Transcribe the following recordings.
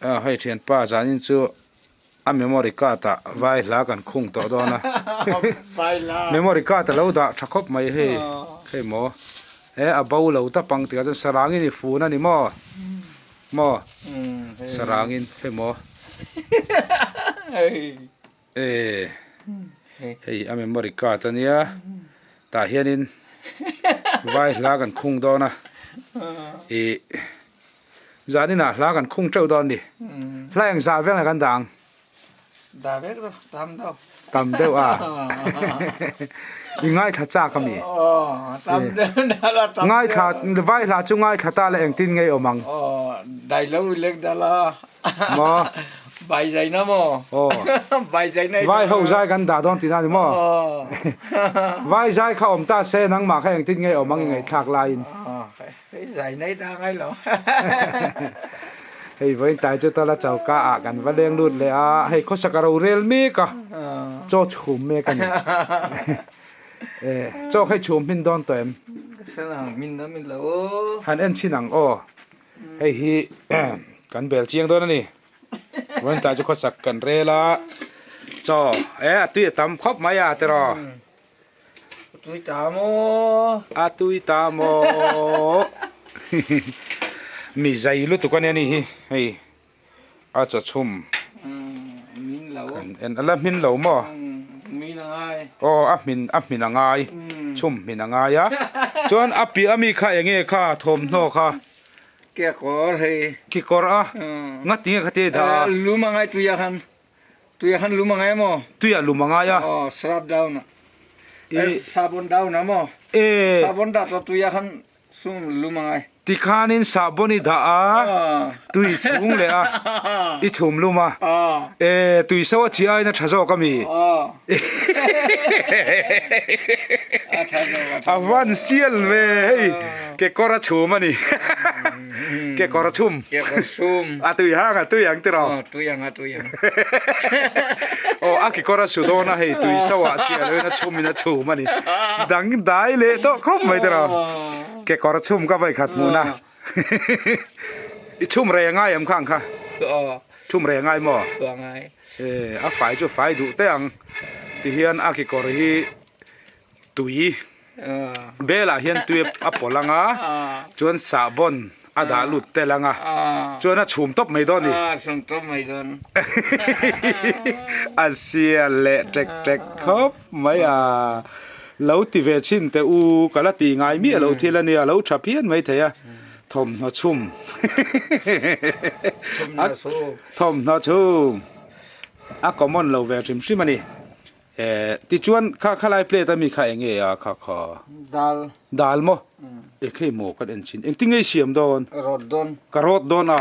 A hei thianpa zanin chu a memory card ah vai hla kan khung tawh dawn a memory card a lo dah tha khawp mai hei hei maw he a bo lo tap ang tih ah chuan sarangin i fun a ni maw maw sarangin hei maw e hei a memory card a nia tah hianin vai hla kan khung dawn a ih zaninah hla kan khung teuh dawn a ni hla eng zah vel nge kan dah ang dah vek rawh tam deuh tam deuh a i ngaithla chak a mi ngaithla vai hla chu ngaithla ta la engtin nge i awm ang dai lo i lek dal a Maw? Vai zai na maw? Aw. Vai zai na Vai ho zai kan dah dawn tihna ni maw? Aw. Vai zai kha awm ta se nangmah kha engtin nge awm ang i ngaihthlak laiin. Aw, hei zai nei ta ngai lo. Hei vawiin tai chu tala choka ah kan va leng lut leh a, hei khawsak a ro rel mek a, chaw chhum mek a ni. Chaw kha i chhum hmin dawn tawh em? Ka hre lo, hmin na hmin lo aw. Han en chhin ang aw. Hei hi kan bel chiang dawn a ni vawiin chu khawsak kan rel a chaw e a tui a tam khawp mai a tiraw a tui ta maw a tui ta maw mi zai lutuk a nia ni hi hei a chaw chhum kan en a la hmin lo maw aw a hmin a hmin a ngai chhum hmin a ngai a chuan a piah ami kha eng nge kha thawmhnaw kha kekawr hei kekawr a ngati nge kha te dah a lum a ngai tuiah khan tuiah khan lum a ngai maw tuiah lum a ngai a aw srap down a sabon down a maw sabon dah tawh tuiah khan Sum lum a ngai. Tikhanin sahbawn i dah a, tui chhung leh a, i chhum lum a. E, tui so a chi aiin a tha zawk a mi? A van sial ve hei, kekawr a chhum a ni. Kekawr a chhum. Kekawr chhum. A tui hang a tui ang tiraw? Aw, tui ang a tui ang. Aw, a kekawr a su dawn a hei, tui so ah chiah loin a chhum in a chhum a ni. Dang dai leh tawh khawp mai tiraw? Kekawr a chhum ka vawi khat hmuh na. I chhum rei a ngai em kha ang kha? Aw. Chhum rei a ngai maw? A ngai. E, a fai chu fai duh teh ang. Tihian a kekawr hi tui Belah hian tui a pawlh ang a, chuan sahbawn a dah lut tel ang a, chuan a chhum tawp mai dawn a ni. A chhum tawp mai dawn. A sial leh ṭek ṭek khawp mai a, lo ti ve chhin teh u, ka la ti ngai miah lo thil a nia, lo ṭha phian mai thei a, thawmhnaw chhum. Thawmhnaw chhum. A common lo ve hrim hrim a ni. Eh, tichuan kha khalai plate ami kha enge a kha kha? Dal. Dal maw? E khei maw kan en chin. Engtin nge i siam dawn? Rawt dawn. Ka rawt dawn a?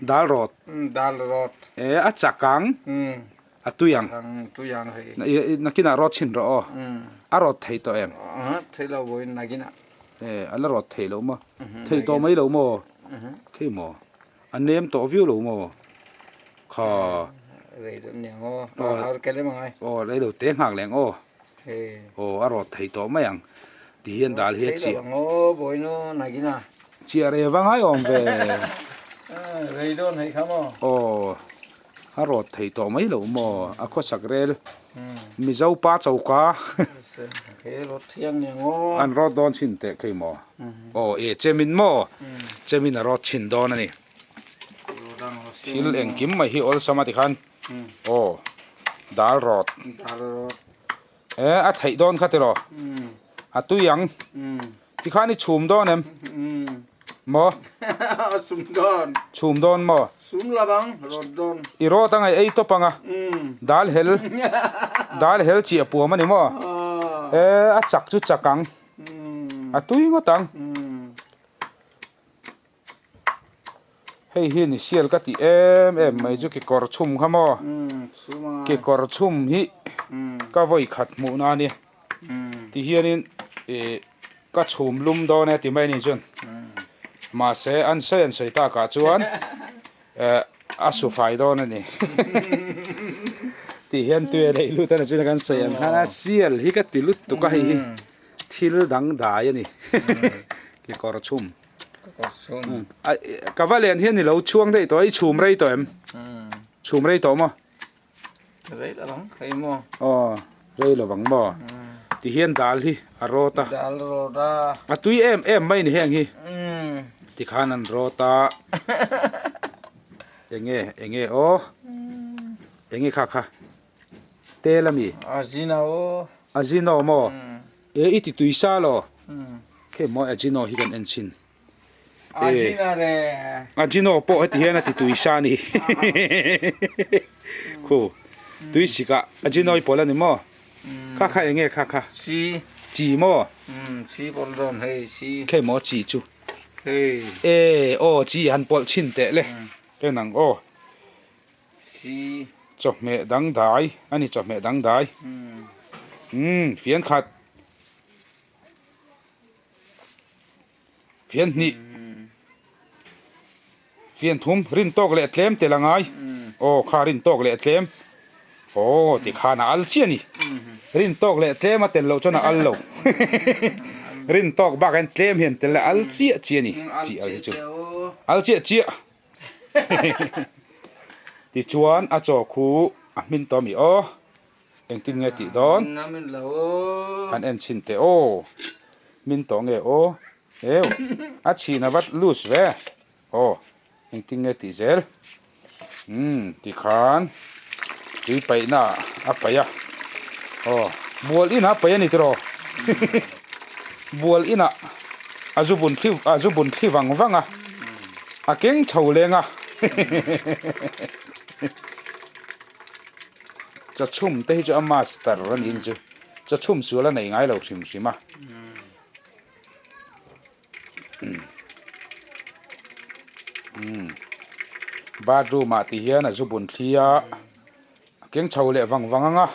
Dal rawt. Dal rawt. E, a chak ang. A tui ang. Ang tui ang hei. Nakinah rawt chhin rawh aw. A rawt thei tawh em? Thei lo vawiin nakinah. E, a la rawt thei lo maw? Thei tawh mai lo maw? Khei maw? A nem tawh viau lo maw? Kha. Rei dawn niang aw. Aw har kel em angai. Aw rei lo te nghak leng aw. Aw a rawt thei tawh mai ang. Ti hian dal hi a chiah. Thei lo ang aw bawino nagina. Chiah rei va ngai awm ve. Rei dawn hei kha maw. Aw a rawt thei tawh mai lo maw a khawsak rel. Mizo pa choka. Rawt thiang niang aw. An rawt dawn chhin teh khei maw. Aw e chemin maw. Chemin a rawt chhin dawn a ni. Thil engkim mai hi awlsam a tikhan aw dal rawt e a theih dawn kha tiraw a tui ang tikhan i chhum dawn em maw chhum dawn maw i rawt anga i ei tawp anga dal hel dal hel chiah puam a ni maw e a chak chu chak ang a tui ngawt ang. Hei hi ni sial ka tih em em mai chu kekawr chhum kha maw kekawr chhum hi ka vawi khat hmuh na a nia ti hianin ih ka chhum lum dawn e ti mai a ni chuan mahse an sawi an sawi takah chuan eh a su fai dawn a ni ti hian tui a neih lut a ni chuan kan sawi ang khan a sial hi ka ti lutuk a hei hi thil dangdai a ni kekawr chhum. Ka va len hian i lo chhuang daih tawh a, i chhum rei tawh em? Chhum rei tawh maw? Rei lo ang hei maw? Aw, rei lo ang maw? Tihian dal hi a rawt a. Dal rawt a. A tui em em mai ni heng hi. Tikhan an rawt a. Enge, enge aw. Enge kha kha. Tel ami? Ajino. Ajino maw? E i ti tui sa lo. Khe maw ajino hi kan en chhin. Ajino pawh heti hian a ti tui sa a ni. Khu tui sik ah ajino i pawlh a ni maw? Kha kha eng nge kha kha? Chi. Chi maw? Chi pawlh dawn hei chi. Khe maw chi chu? Hei. E aw chi han pawlh chhin teh le. Ken ang aw. Chi. Chawhmeh dangdai a ni chawhmeh dangdai. Umm fian khat. Fian hnih, fian thum rin tawk leh tlem tel a ngai. Aw kha rin tawk leh tlem. Aw ti khan a al chiah a ni. Rin tawk leh tlem a tel loh chuan a al lo. Rin tawk bak hian tlem hian tel a al chiah chiah a ni. Chi al hi chu. Al chiah chiah. Tichuan a chaw khu a hmin tawh a mi aw. Engtin nge tih dawn? Han en chhin teh aw. Min tawh nge aw. Eu, a chhin a va loose ve. Aw, engtin nge tih zel? Umm, tikhan tui paihna ah a paih a. Aw, bual inah a paih a ni tiraw? Bual inah a zu bun thli a zu bun thli vang vang a, a keng chho leng a. Chawchhum te hi chu a master a niin chu chawchhum sual a nei ngai lo hrim hrim a. Bathroom ah ti hian a zu bun thli a, a keng chho leh vang vang ang a.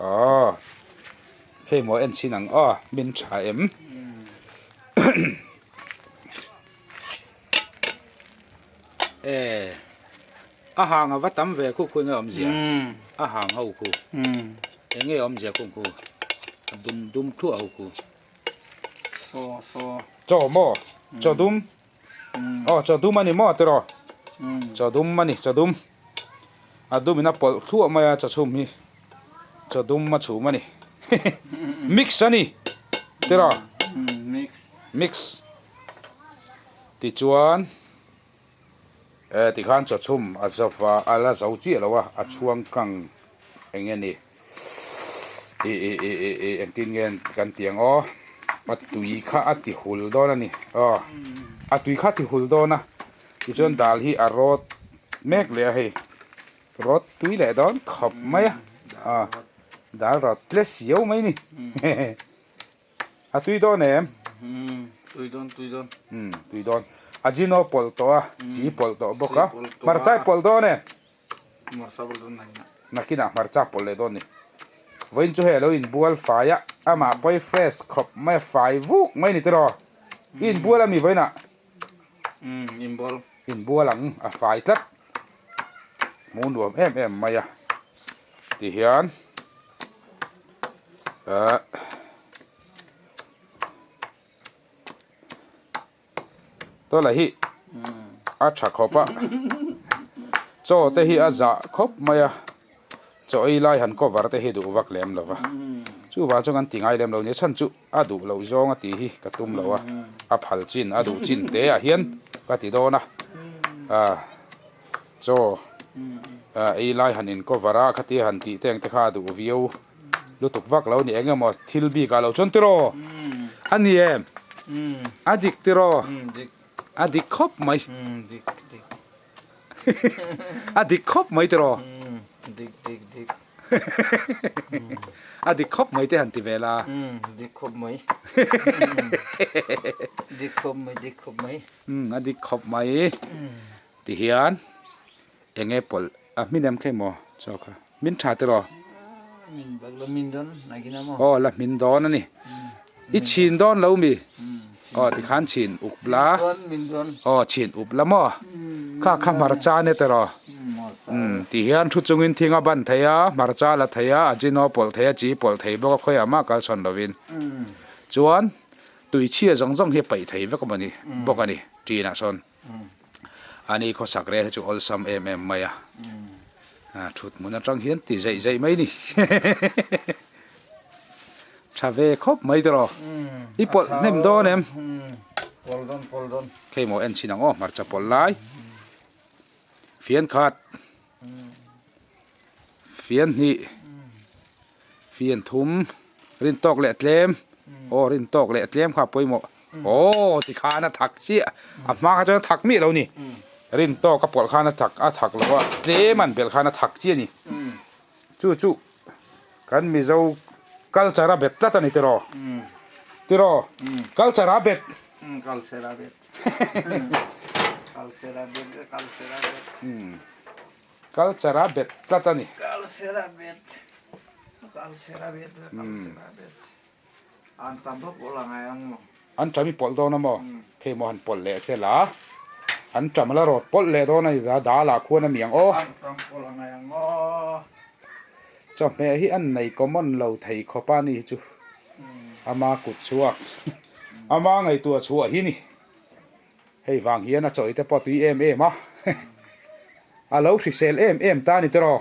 Aw hei maw en chhin ang aw min tha em. E a hang a va tam ve khu khu nge awmzia a hang ho khu eng nge awmzia khu khu a dum dum thluah ho khu saw saw chaw maw chaw dum aw chaw dum a ni maw tiraw chaw dum a ni chaw dum a dum in a pawlh thluah mai a chaw chhum hi chaw dum a chhum a ni mix a ni tiraw mix mix. Tichuan eh tikhan chawchhum a zova a la zo chiah lo a, a chhuang kang eng nge ni ih ih ih ih ih engtin nge kan tih ang aw a tui kha a ti hul dawn a ni aw a tui kha a ti hul dawn a tichuan dal hi a rawt mek leh a hei rawt tui leh dawn khawp mai a ah dal rawt tle siau mai a ni A tui dawn em? Umm, tui dawn, tui dawn. Umm, tui dawn. Ajino pawlh tawh a, chi pawlh tawh bawk a. Hmarcha i pawlh dawn em? Hmarcha pawlh dawn nakinah. Nakinah hmarcha pawlh leh dawn ni. Vawiin chu hei a lo inbual fai a, amah pawh i fresh khawp mai a, fai vuk mai ni tiraw? I inbual ami vawiinah? Umm, inbual. Inbual ang, a fai tlat. Hmuh nuam em em mai a. Tihian ahh tawlai hi a tha khawp a chaw te hi a zah khawp mai a chaw ei lai han cover te hi duh vak lem lo va chuvang chuan kan ti ngai lem lo nia chhan chu a duh loh zawng a tih hi ka tum lo a a phal chin a duh chin te ah hian ka ti dawn a ahh. Chaw ei lai han in cover a khatia han tih te ang te kha a duh viau lutuk vak lo a ni eng emaw thil bik ah lo chuan tiraw a ni em a dik tiraw a dik khawp mai a dik khawp mai tiraw a dik khawp mai te han ti ve la dik khawp mai dik khawp mai dik khawp mai a dik khawp mai. Ti hian eng nge pawlh a hmin em kha emaw chaw kha hmin tha tiraw? Aw la hmin dawn a ni. I chhin dawn lo mi? Aw tikhan chhin up la. Aw chhin up la maw? Kha kha hmarcha ania tiraw? Umm ti hian thu chungin thing a ban thei a, hmarcha la thei a, ajino pawlh thei a, chi pawlh thei bawk a khawiah mah kal chhawn lovin. Chuan tuichhia zawng zawng hi a paih thei vek a maw ni bawk a ni ṭinah sawn. Ani khawsak rel hi chu awlsam em em mai a. Thut hmun atang hian ti zeih zeih mai ni. Tha ve khawp mai tawh rawh. I pawlh hnem dawn em? Pawlh dawn pawlh dawn. Khei maw en chhin ang aw hmarcha pawlh lai. Fian khat. Fian hnih. Fian thum. Rin tawk leh tlem. Aw rin tawk leh tlem kha pawimawh. Aw ti khan a thak chiah. A hma kha chuan a thak miah lo ni. Rin tawk a pawlh khan a thak a thak lo a tlem an belh khan a thak chiah a ni. Chu chu kan Mizo culture a bet tlat a ni tiraw? Tiraw? Culture a bet. Culture a bet. Culture a bet culture a bet. Culture a bet tlat a ni. Culture a bet. Culture a bet culture a bet. An tam bawk pawh la ngai ang maw? An tam i pawlh dawn a maw? Khei maw han pawlh leh se la. An tam la rawt pawlh leh dawn a ni ta, dal ah khuan a mi ang aw. An tam pawlh a ngai ang aw. Chawhmeh hi an nei common lo thei khawp a ni hi chu. Ama kut chhuak, ama ngaihtuah chhuah hi ni. Hei vang hian a chawi te pawh a tui em em a, a lo hrisel em em ta a ni tiraw?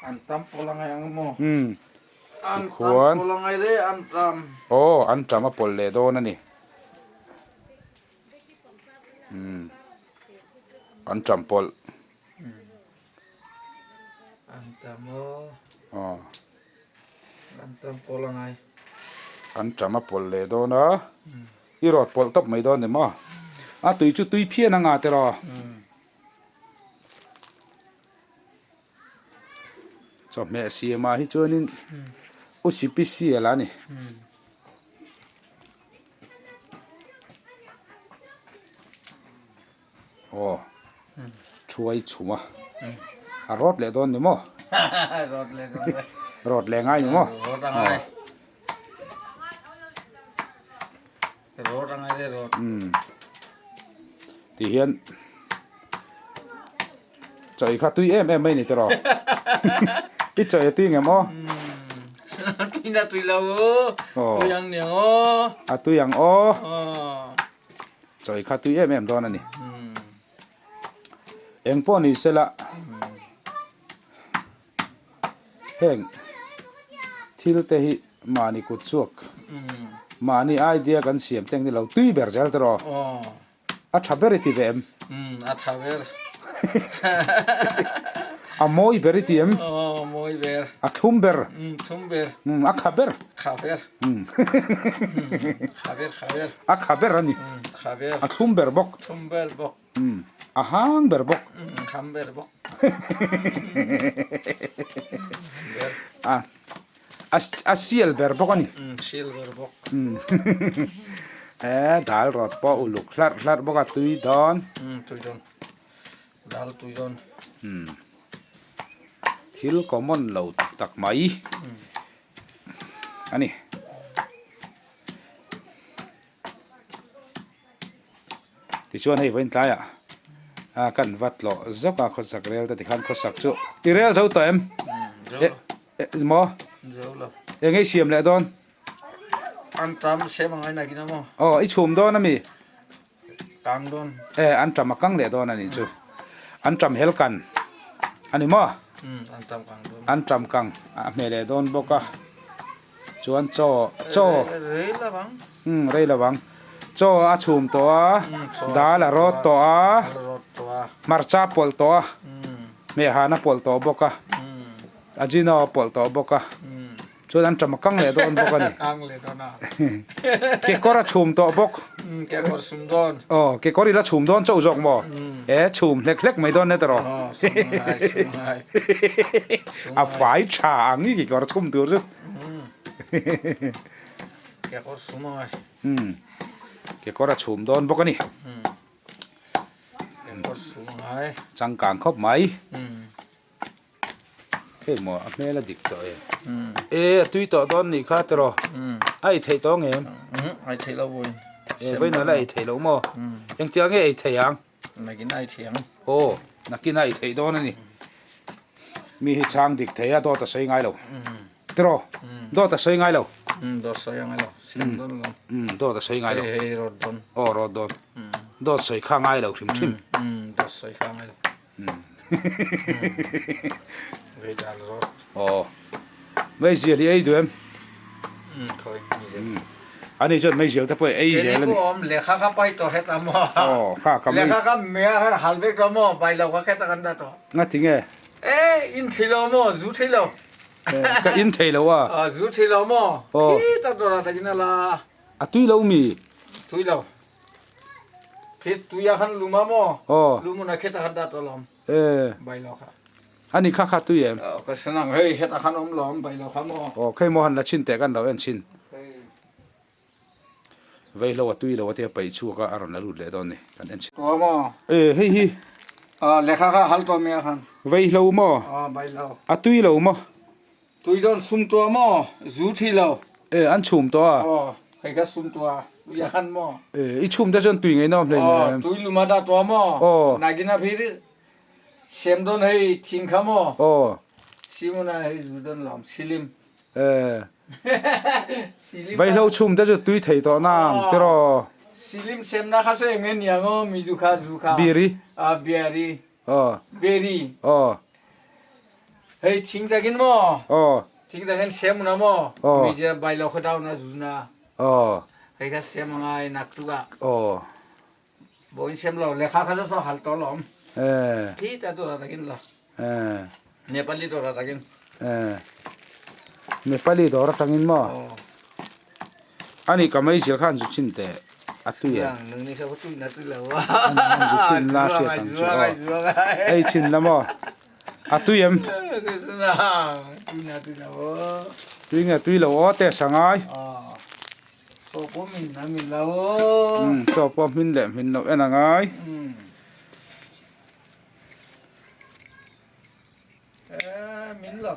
An tam pawlh a ngai ang maw? An tam pawlh a ngai le an tam. Aw an tam a pawlh leh dawn a ni. Umm an tam pawlh. An tam aw. Aw. An tam pawlh a ngai. An tam a pawlh leh dawn a. I rawt pawlh tawp mai dawn ni maw? A tui chu tui phian anga tiraw? Chawhmeh siamah hi chuanin u sipisial a ni. Aw thuai chhum a, a rawt leh dawn ni maw? Rawt leh ngai ni maw? Rawt a ngai. Rawt a ngai le rawt. Ti hian chawi kha tui em em mai ni tiraw? I chawi a tui ngem aw? Tui na tui lo aw. Tui ang niang aw. A tui ang aw. Chawi kha tui em em dawn a ni. Eng pawh ni sela heng thil te hi mahni kut chhuak mahni idea kan siam te ang ni lo tui ber zel tiraw? A tha ber i ti ve em? Umm a tha ber. A mawi ber i ti em? Aw mawi ber. A thlum ber. Umm thlum ber. Umm a kha ber. Kha ber. Umm. Kha ber kha ber. A kha ber a ni. Umm kha ber. A thlum ber bawk. Thlum ber bawk. Umm a hang ber bawk. Umm ham ber bawk. Ber. A a sial ber bawk a ni. Umm sial ber bawk. Umm e dal rawt pawh uluk hlarh hlarh bawk a tui dawn. Umm tui dawn. Dal tui dawn. Umm thil common lo tak tak mai a ni. Tichuan hei vawiin tlaiah a kan va tlawh zawk a khawsak rel te tikhan khawsak chu i rel zo tawh em? Maw? Eng nge i siam leh dawn? An tam sem angai nakin a maw? Aw i chhum dawn ami? Kang dawn. E an tam a kang leh dawn anih chu. An tam hel kan ani maw? An tam kang dawn. An tam kang a hmeh leh dawn bawk a. Chuan chaw chaw rei lo ang. Umm rei lo ang. Chaw a chhum tawh a, dal a rawt tawh a, hmarcha a pawlh tawh a, hmehhan a pawlh tawh bawk a, ajino a pawlh tawh bawk a, chuan an tama kang leh dawn bawk a ni. Kang leh dawn a. Kekawr a chhum tawh bawk. Kekawr chhum dawn. Aw kekawr ila chhum dawn chauh zawk maw? E chhum hlek hlek mai dawn ne tawh rawh. Aw chhum ngai chhum ngai. A fai tha ang i kekawr chhum tur chu. Kekawr chhum angai. Kekawr a chhum dawn bawk a ni. Kekawr chhum angai. Changkang khawp mai. Hei maw a hmel a dik tawh e. E a tui tawh dawn nih kha tiraw. A ei theih tawh ngem? Ei theih lo vawiin. E vawiin ala ei theih lo maw? Engtiang nge ei theih ang? Nakin a ei theih ang. Aw nakin a ei theih dawn a ni. Mi hi chhang dik thei a dawt a sawi ngai lo. Tiraw? Dawt a sawi ngai lo. Dawt sawi a ngai lo. Siam dawn lo. Dawt a sawi ngai lo. Hei hei rawt dawn. Aw rawt dawn. Dawt sawi kha ngai lo hrim hrim. Dawt sawi kha ngai lo. Vei dal rawt. Aw. Meizial hi ei duh em? Khawi meizial. Ani chuan meizial te pawh ei zel a ni. Awm lehkha kha pai tawh het a maw? Aw kha ka mei. Lehkha kha mea khan hal vek tawh maw? Pai lo kha khet a kan dah tawh. Ngati nge? E in thei lo maw? Zu thei lo. Ka in thei lo a. Aw zu thei lo maw? Khi tak dawrah takin a la. A tui lo mi? Tui lo. Khi tuia khan lum a maw? Aw. Lum una kheta khan dah tawh lawm. E. Bai lo kha. Ani kha kha tui em? Aw ka sanang hei heta khan awm lawm bai lo kha maw? Aw khei maw han la chhin teh kan lo en chhin. Vei hlo a tui lo a tia paih chhuak a a rawn la lut leh dawn ni kan en chhin. Tawh maw? E hei hi. Aw lehkha kha hal tawh mi a khan. Vei hlo maw? Aw bai lo. A tui lo maw? Tui dawn sum tua maw? Zu thi lo. E, an chhum tawh a. Aw, hei kha sum tua ui a khan maw? E, i chhum te chuan tui ngei nawm hlei nen. Aw, tui luma dah tua maw? Aw. Nagina phir sem dawn hei thing kha maw? Aw. Simona hei zu dawn lawm silim. E. Vaihlo chhum te chu tui thei tawh nang tiraw? Silim semna kha sawi eng nge niang aw, mi zu kha zu kha. Biri. A, biari. Aw. Beri. Aw. Hei thing takin maw? Aw. Thing takin sem una maw? Aw. Mi je bai lo kha na zu na. Aw. Hei kha sem angai nak tu ka. Aw. Bo in sem lo le kha kha so hal to lom. Eh. Thi ta tu ra takin lo. Eh. Nepali to ra takin. Eh. Nepali do ra tangin maw? Aw. Ani ka mei zil khan zu chin te a tui em? Nang ni kha tui na tui lo. An zu chin la hriat ang chu aw. Ei chin la maw? A tui em? Tui nge tui lo aw te sangai. Chaw pawh min a min lo. Chaw pawh hmin leh hmin loh en angai. Min lo.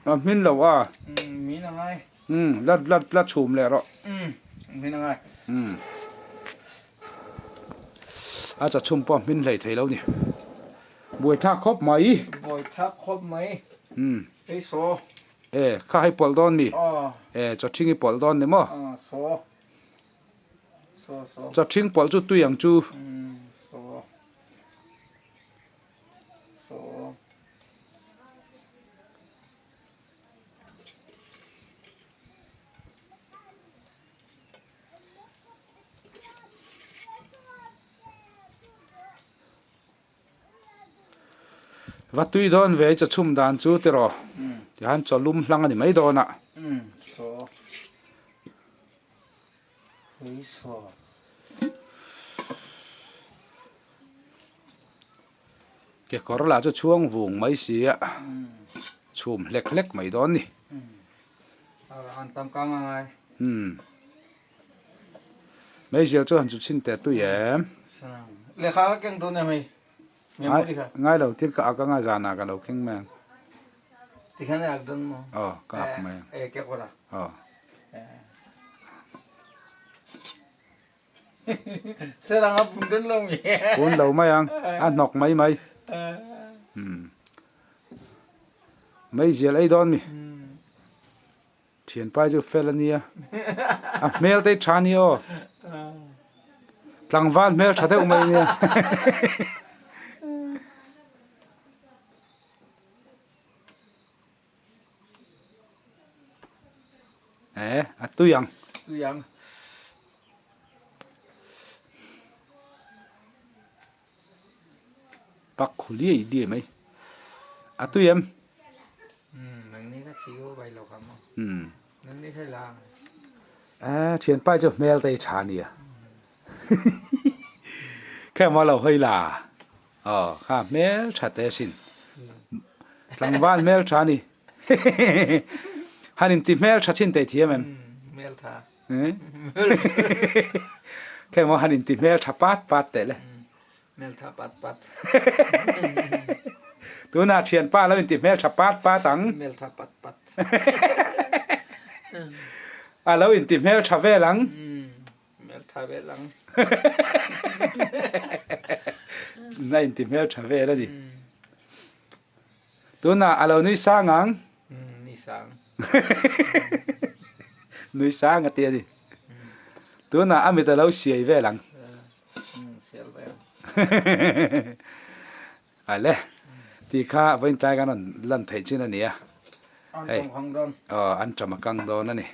A hmin lo a. Min angai. Lat lat la chhum leh rawh. Min angai. A cha chhum pawh hmin hlei thei lo ni. Buaithlak khawp mai. Buaithlak khawp mai. Hei saw. E, kha hei pawlh dawn mi? Aw. E, chawthing i pawlh dawn ni maw? Aw, saw. Saw, saw. Chawthing pawlh chu tui ang chu. Saw. Saw. Va tui dawn ve chaw chhum dan chu tiraw tihian chaw lum hlang a ni mai dawn a. Kekawr lah chu chhuang vung mai si a chhum hlek hlek mai dawn a ni. Meizial chu han chu chhin teh tui em? Lehkha ka keng dawn em hei? Memory kha. Ngai lo thil ka ak anga zanah ka lo keng mai ang. Tikhan i ak dawn maw? Aw ka ak mai ang. E ke kawr a? Aw. Serang a pun dawn lo mi? Pun lo mai ang, a hnawk mai mai. Meizial ei dawn mi? Thianpai chu fel a nia. A hmel te hi tha a ni aw. Tlangval hmel tha deuh mai a nia. Eh, a tui ang. Tui ang. Pak khu liai liai mai. A tui em? Nang ni ka chi u bai lo kha maw. Nang ni thei la. A thian pai chu hmel te hi tha nia. Kha maw lo hawi la. Aw kha hmel tha te sin. Tlangval hmel tha ni. Han in ti hmel tha chin te thiam em? Hmel tha. Kha maw han in ti hmel tha pat pat teh le. Hmel tha pat pat. Tunah thianpa lo in ti hmel tha pat pat ang. Hmel tha pat pat. A lo in ti hmel tha vel ang. Hmel tha vel ang. Na in ti hmel tha vel a ni. Tunah a lo nui sang ang. Nui sang. Nui sang a ti a ni. Tunah a mit a lo siai vel ang. Ale tih kha vawiin tlai khan rawn lan theih chin a ni a. An tawng hang dawn. Aw an ṭam a kang dawn a ni.